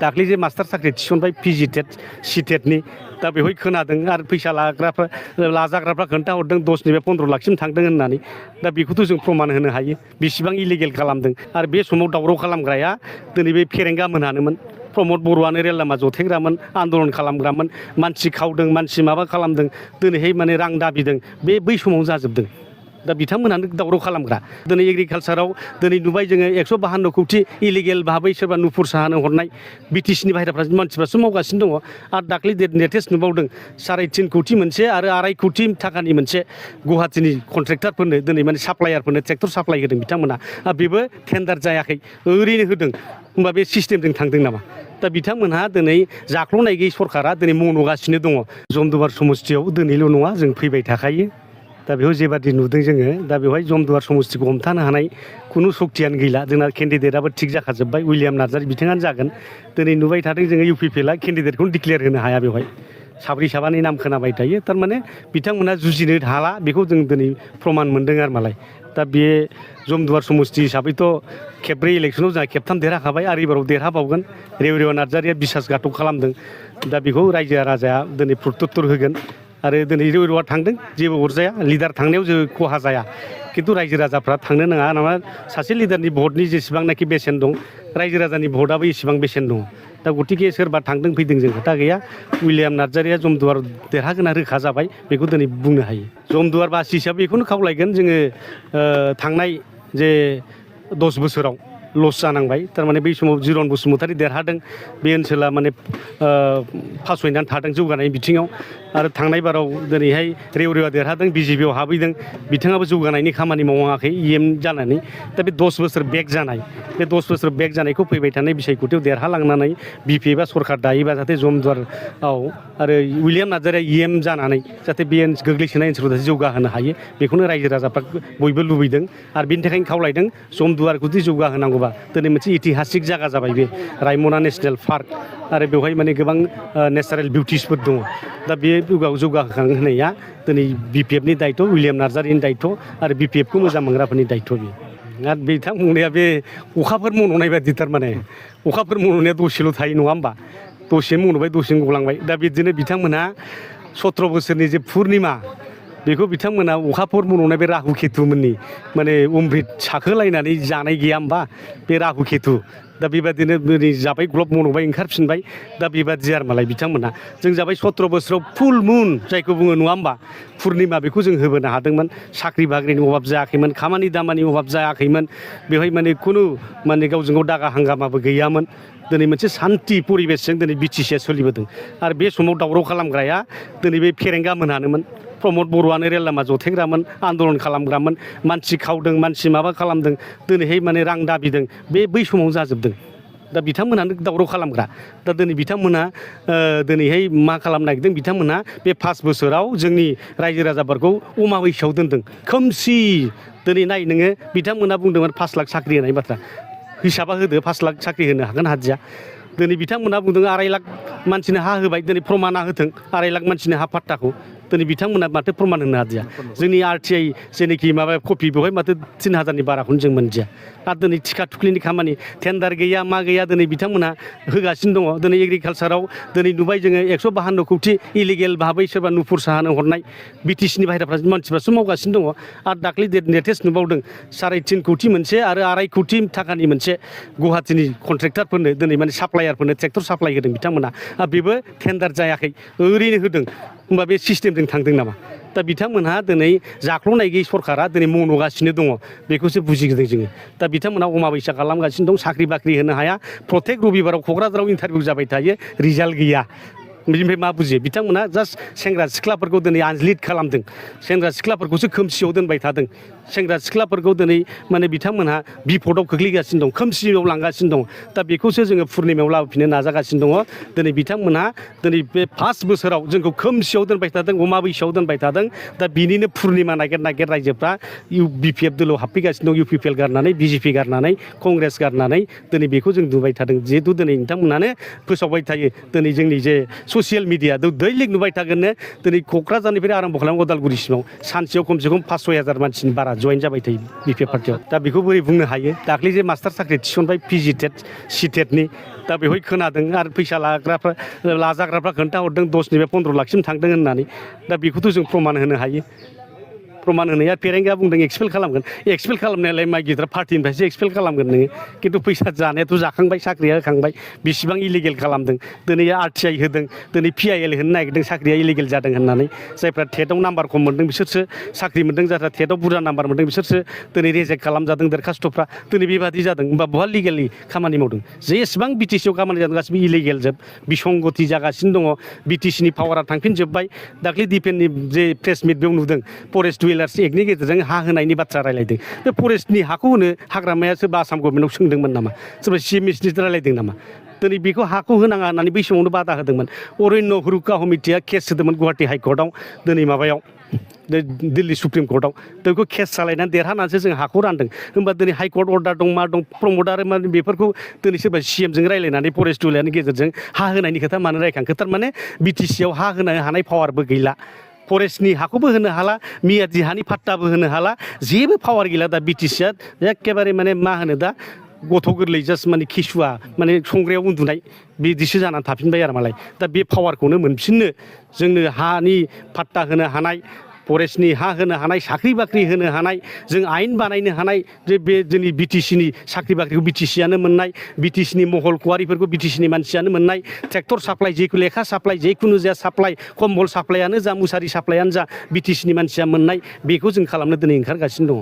दाख्लै जे मास्टार साख्रि थिसनबाय पिजि टेट सि टेटनि दा बेवहाय खोनादों आरो फैसा लाजाग्राफ्रा खोन्थाहरदों 10निफ्राय 15 लाखसिम थांदों होननानै दा बेखौथ' जों प्रमान होनो हायो बेसेबां इलिगेल खालामदों आरो बे समाव दावराव खालामग्राया दिनै बे फेरेंगा मोनहानोमोन प्रमद बर'आनो रेल लामा जथायग्रामोन आन्दलन खालामग्रामोन मानसि खावदों मानसि माबा खालामदों दिनैहाय माने रां दाबिदों बै समाव जाजोबदों दा बिथांमोनानो दावराव खालामग्रा दिनै एग्रिकालसाराव दिनै नुबाय जोङो 152 कौटि इलिगेल भाबै सोरबा नुपुर साहानो हरनाय बिटिसिनि बाहेराफ्रा मानसिफ्रासो मावगासिनो दङ आरो दाख्लै लेटेस्ट नुबावदों 3.5 कौटि मोनसे आरो 2.5 कौटि थाखानि मोनसे गुवाहाटीनि कन्ट्रेक्टरफोरनो दिनै माने साप्लायारफोरनो ट्रेक्टर साप्लाय होदों बिथांमोना बेबो टेन्डार जायाखै ओरैनो होदों होमबा बे सिस्टेमजों थांदों नामा दा बिथांमोनहा दिनै जाख्ल'नाय गैयै सरकारा दिनै मन'गासिनो दङ जमदुवार समस्तियाव दिनैल' नङा जों फैबाय थाखायो दा बेयाव जेबादि नुदों जोङो दा बेवहाय जमदुवार समस्तिखौ हमथानो हानाय खुनु सक्तियानो गैला जोंना केन्डिडेटआबो थिग जाखाजोब्बाय उइलियाम नार्जारि बिथाङानो जागोन दिनै नुबाय थादों जोङो इउपिपिएलआ केन्डिडेटखौनो डिक्लेयार होनो हाया बेवहाय साब्रै साबानि नाम खोनाबाय थायो थारमाने बिथांमोना जुजिनो हाला बेखौ जों दिनै प्रमान मोनदों आरो मालाय दा बे जमदुवार समस्ति हिसाबैथ' खेबब्रै इलेक्सनाव जोंहा खेबथाम देरहाखाबाय आरो एबाराव देरहाबावगोन रेवरेवा नार्जारिया बिसासघातक खालामदों दा बेखौ रायजो राजाया दिनै प्रत्युत्तर होगोन आरो दिनै रेवरेवा थांदों जेबो अरजाया लिडार थांनायाव जेबो खहा जाया खिन्थु रायजो राजाफ्रा थांनो नाङा नामा सासे लिडारनि भटनि जेसेबांनाखि बेसेन दं रायजो राजानि भटआबो इसेबां बेसेन दङ दा गतिके सोरबा थांदों फैदों जों खोथा गैया उइलियाम नार्जारिया जमदुवार देरहागोना रोखा जाबाय बेखौ दिनै बुंनो हायो जमदुवार बासि हिसाबै बेखौनो खावलायगोन जोङो थांनाय जे 10 बोसोराव लस जानांबाय थारमाने बै समाव जिरन बसुमतारी देरहादों बे ओनसोला माने फासयनानै थादों जौगानाय बिथिङाव आरो थांनाय बाराव दिनैहाय रेवरेवा देरहादों बिजेपिआव हाबहैदों बिथाङाबो जौगानायनि खामानि मावाखै इएम जानानै दा बे 10 बोसोर बेक जानाय बे 10 बोसोर बेक जानायखौ फैबाय थानाय बिसायख'थियाव देरहालांनानै बिपिएफआ सरकार दायोबा जाहाथे जमदुवाराव आरो उइलियाम नार्जारिया इएम जानानै जाहाथे बे गोग्लैसोनाय ओनसोलखौ जाहाथे जौगाहोनो हायो बेखौनो रायजो राजाफ्रा बयबो लुबैदों आरो बेनि थाखायनो खावलायदों जमदुवारखौ जुदि जौगाहोनांगौ दिनै मोनसे इतिहासिक जायगा जाबाय बे रायमना नेसनेल पार्क आरो बेवहाय माने गोबां नेचारेल बिउटिसफोर दङ दा बे जौगाहोनाया दिनै बिपिएफनि दायथ' उइलियाम नार्जारिनि दायथ' आरो बिपिएफखौ मोजां मोनग्राफोरनि दायथ' बेयो आरो बिथां बुंनाया बे अखाफोर मन'नाय बायदि थारमाने अखाफोर मन'नाया दसेल' थायो नङा होमबा दसे मन'बाय दसेनो गलांबाय दा बिदिनो बिथांमोनहा 17 बोसोरनि जे पुर्निमा बेखौ बिथांमोना अखाफोर मन'नाय बे राहु केतुमोननि माने अमृत साखोलायनानै जानाय गैया होमबा बे राहु केतु दा बेबादिनो दिनै जाबाय ग्लब मन'बाय ओंखारफिनबाय दा बेबादि आरो मालाय बिथांमोना जों जाबाय 17 बोसोराव फुल मुन जायखौ बुङो नङा होमबा पुर्निमा बेखौ जों होबोनो हादोंमोन साख्रि बाख्रिनि अभाब जायाखैमोन खामानि दामानि अभाब जायाखैमोन बेवहाय माने खुनु माने गावजों गाव दागा हांगामाबो गैयामोन दिनै मोनसे सान्थि परिबेसजों दिनै बिटिसिआ सोलिबोदों आरो बे समाव दावराव खालामग्राया दिनै बे फेरेंगा मोनहानोमोन प्रमद बर'आनो रेल लामा जथायग्रामोन आन्दलन खालामग्रामोन मानसि खावदों मानसि माबा खालामदों दिनैहाय माने रां दाबिदों बै समाव जाजोबदों दा बिथांमोनानो दावराव खालामग्रा दा दिनै बिथांमोना दिनैहाय मा खालामनो नागिरदों बिथांमोना बे 5 बोसोराव जोंनि रायजो राजाफोरखौ अमाबैसायाव दोनदों खोमसि दिनै नाय नोङो बिथांमोना बुंदोंमोन 5 लाख साख्रि होनाय बाथ्रा हिसाबा होदो 5 लाख साख्रि होनो हागोन हादिया दिनै बिथांमोना बुंदों 2.5 लाख मानसिनो हा होबाय दिनै प्रमाना होथों 2.5 लाख मानसिनो हा पाट्टाखौ दिनै बिथांमोना माथो प्रमान होनो हादिया जोंनि आरटिआइ जेनाखि माबा कपि बेवहाय माथो 3000नि बाराखौनो जों मोनदिया आरो दिनै थिखा थुख्लिनि खामानि टेन्डार गैया मा गैया दिनै बिथांमोना होगासिनो दङ दिनै एग्रिकालसाराव दिनै नुबाय जोङो 152 कौटि इलिगेल भाबै सोरबा नुपुर साहानो हरनाय बिटिसिनि बाहेराफ्रा मानसिफ्रासो मावगासिनो दङ आरो दाख्लै लेटेस्ट नुबावदों 3.5 कौटि मोनसे आरो 2.5 कौटि थाखानि मोनसे गुवाहाटीनि कन्ट्रेक्टरफोरनो दिनै माने साप्लायारफोरनो ट्रेक्टर साप्लाय होदों बिथांमोना बेबो टेन्डार जायाखै ओरैनो होदों होमबा बे सिस्टेमजों थांदों नामा दा बिथांमोनहा दिनै जाख्ल'नाय गैयै सरकारा दिनै मन'गासिनो दङ बेखौसो बुजिगोदों जोङो दा बिथांमोना अमाबैसा खालामगासिनो दं साख्रि बाख्रि होनो हाया प्रत्येक रबिबाराव क'क्राझाराव इन्टारभिउ जाबाय थायो रिजाल्ट गैया बिनिफ्राय मा बुजियो बिथांमोना जास्ट सेंग्रा सिख्लाफोरखौ दिनै आनलिड खालामदों सेंग्रा सिख्लाफोरखौसो खोमसियाव दोनबाय थादों सेंग्रा सिख्लाफोरखौ दिनै माने बिथांमोनहा बिपदआव खोख्लैगासिनो दं खोमसियाव लांगासिनो दं दा बेखौसो जोङो पुर्निमायाव लाबोफिननो नाजागासिनो दङ दिनै बिथांमोनहा दिनै बे 5 बोसोराव जोंखौ खोमसियाव दोनबाय थादों अमाबैसायाव दोनबाय थादों दा बिनिनो पुर्निमा नागिर रायजोफ्रा बिपिएफ दोलोआव हाबफैगासिनो दं इउपिपिएल गारनानै बिजेपि गारनानै कंग्रेस गारनानै दिनै बेखौ जों नुबाय थादों जिहेतु दिनै नोंथांमोनानो फोसावबाय थायो दिनै जोंनि जे ससियेल मिडिया दैलिक नुबाय थागोननो दिनै क'क्राझारनिफ्राय आरम्भ खालामो उदालगुरिसिमाव सानसेयाव खमसे खम 5-6 हाजार मानसिनि बारा जइन जाबाय थायो बिपिएफ पार्टियाव दा बेखौ बोरै बुंनो हायो दाख्लै जे मास्टार साख्रि थिसनबाय पिजि टेट सि टेटनि दा बेवहाय खोनादों आरो फैसा लाग्राफ्रा लाजाग्राफ्रा खोन्थाहरदों 10निफ्राय 15 लाखसिम थांदों होननानै दा बेखौथ' जों प्रमान होनो हायो प्रमान होनाया फेरेंगा बुंदों एक्सपेल खालामगोन एक्सपेल खालामनायालाय माइ गिदिर पार्टिनिफ्रायसो एक्सपेल खालामगोन नोङो खिन्थु फैसा जानायाथ' जाखांबाय साख्रिया होखांबाय बेसेबां इलिगेल खालामदों दिनै आरटिआइ होदों दिनै पिआइएल होनो नागिरदों साख्रिया इलिगेल जादों होननानै जायफ्रा टेटआव नाम्बार खम मोनदों बिसोरसो साख्रि मोनदों जायफ्रा टेटआव बुरजा नाम्बार मोनदों बिसोरसो दिनै रिजेक्ट खालामजादों दरखास्थ'फ्रा दिनै बेबादि जादों होमबा बहा लिगेलि खामानि मावदों जेसेबां बिटिसिआव खामानि जादों गासिबो इलिगेल जोब बिसंगति जागासिनो दङ बिटिसिनि पावारा थांफिनजोब्बाय दाख्लै डिफेन्सनि जे प्रेस मिट बेयाव नुदों फरेस्ट डुवेलार्स एक्टनि गेजेरजों हा होनायनि बाथ्रा रायलायदों बे फरेस्टनि हाखौ होनो हाग्रामाया सोरबा आसाम गभर्नमेन्टआव सोंदोंमोन नामा सोरबा चिफ मिनिस्टार रायलायदों नामा दिनै बेखौ हाखौ होनाङा होननानै बै समावनो बादा होदोंमोन अरण्य हुरुका कमिटिया केस होदोंमोन गुवाहाटि हाइकर्टआव दिनै माबायाव दिल्ली सुप्रिम कर्टआव बेखौ केस सालायनानै देरहानानैसो जों हाखौ रानदों होमबा दिनै हाइकर्ट अर्डार दं मा दं प्रमटार माने बेफोरखौ दिनै सोरबा सिएमजों रायलायनानै फरेस्ट डुवेलारनि गेजेरजों हा होनायनि खोथा मानो रायखांखो थारमाने बिटिसिआव हा होनो हानाय पावारबो गैला फरेस्टनि हाखौबो होनो हाला मियादि हानि फाट्टाबो होनो हाला जेबो पावार गैला दा बिटिसिआ एखेबारे माने मा होनो दा गथ' गोरलै जास्ट माने खिसुआ माने संग्रायाव उन्दुनाय बिदिसो जानानै थाफिनबाय आरो मालाय दा बे पावारखौनो मोनफिननो जोंनो हानि फाट्टा होनो हानाय फरेस्टनि हा होनो हानाय साख्रि बाख्रि होनो हानाय जों आयेन बानायनो हानाय जे बे जोंनि बिटिसिनि साख्रि बाख्रिखौ बिटिसिआनो मोननाय बिटिसिनि महल कुवारिफोरखौ बिटिसिनि मानसियानो मोननाय ट्रेक्टर साप्लाइ जेखौ लेखा साप्लाइ जेखुनु जाया साप्लाइ कम्बल साप्लाइयानो जा मुसारि साप्लाइयानो जा बिटिसिनि मानसिया मोननाय बेखौ जों खालामनो दिनै ओंखारगासिनो दङ